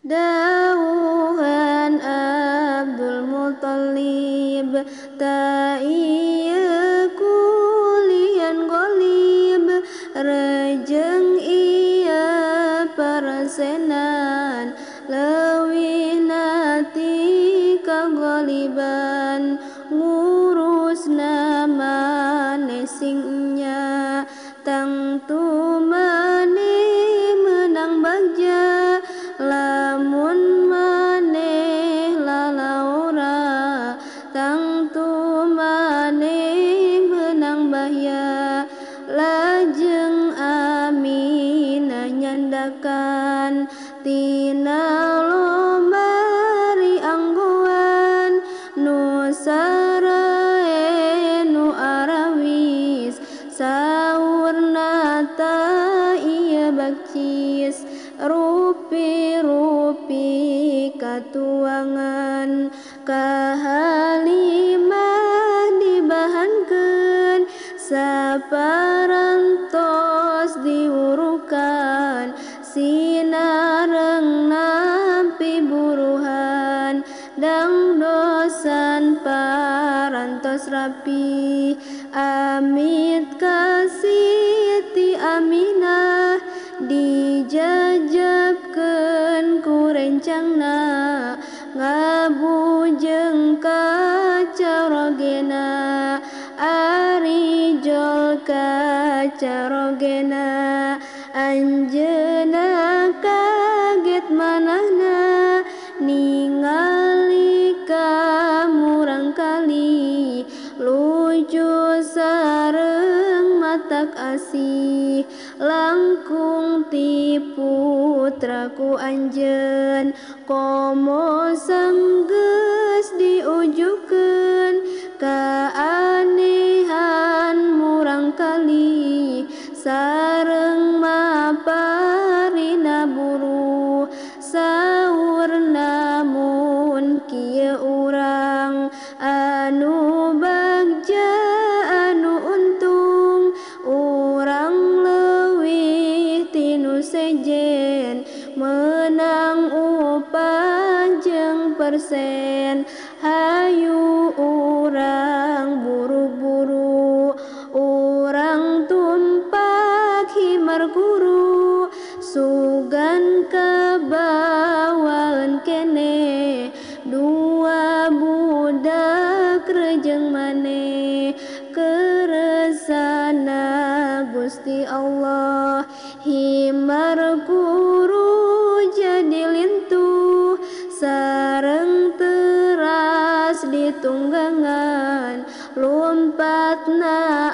Dawuhan Abdul Muttalib ta ieu kulian golib rejeng ieu persenan leuwih nati kagoliban ngurusna maneh singnya tangtu maneh menang bagja lamun maneh lalaora tangtu maneh menang bahya lajeng Aminah nyandakan tina lomari anggoan nu sarae nu arawis saurna ta ieu bakcis rupi-rupi katuangan kahalimah dibahankeun saparantos diurukan sinareng nampi buruhan dangdosan parantos rapi amit ka Siti Aminah dijajabkeun ku rencangna ngabujeng kacarogena ari jol kacarogena anjeunna kaget manahna ningali ka murangkali lucu sareng matak asih langkung ti putraku anjeun komo sanggeus diujukeun kaanehan murangkali sareng maparina buruh saur namun kieu urang anu bagja anu untung urang leuwih tinu sejen menang upah jeung persen hayu urang buru-buru urang tumpak himar guru sugan kabawaeun keneh dua budak rejeng maneh keresana Gusti Allah himar guru jadi lintuh sareng teras ditunggangan lompatna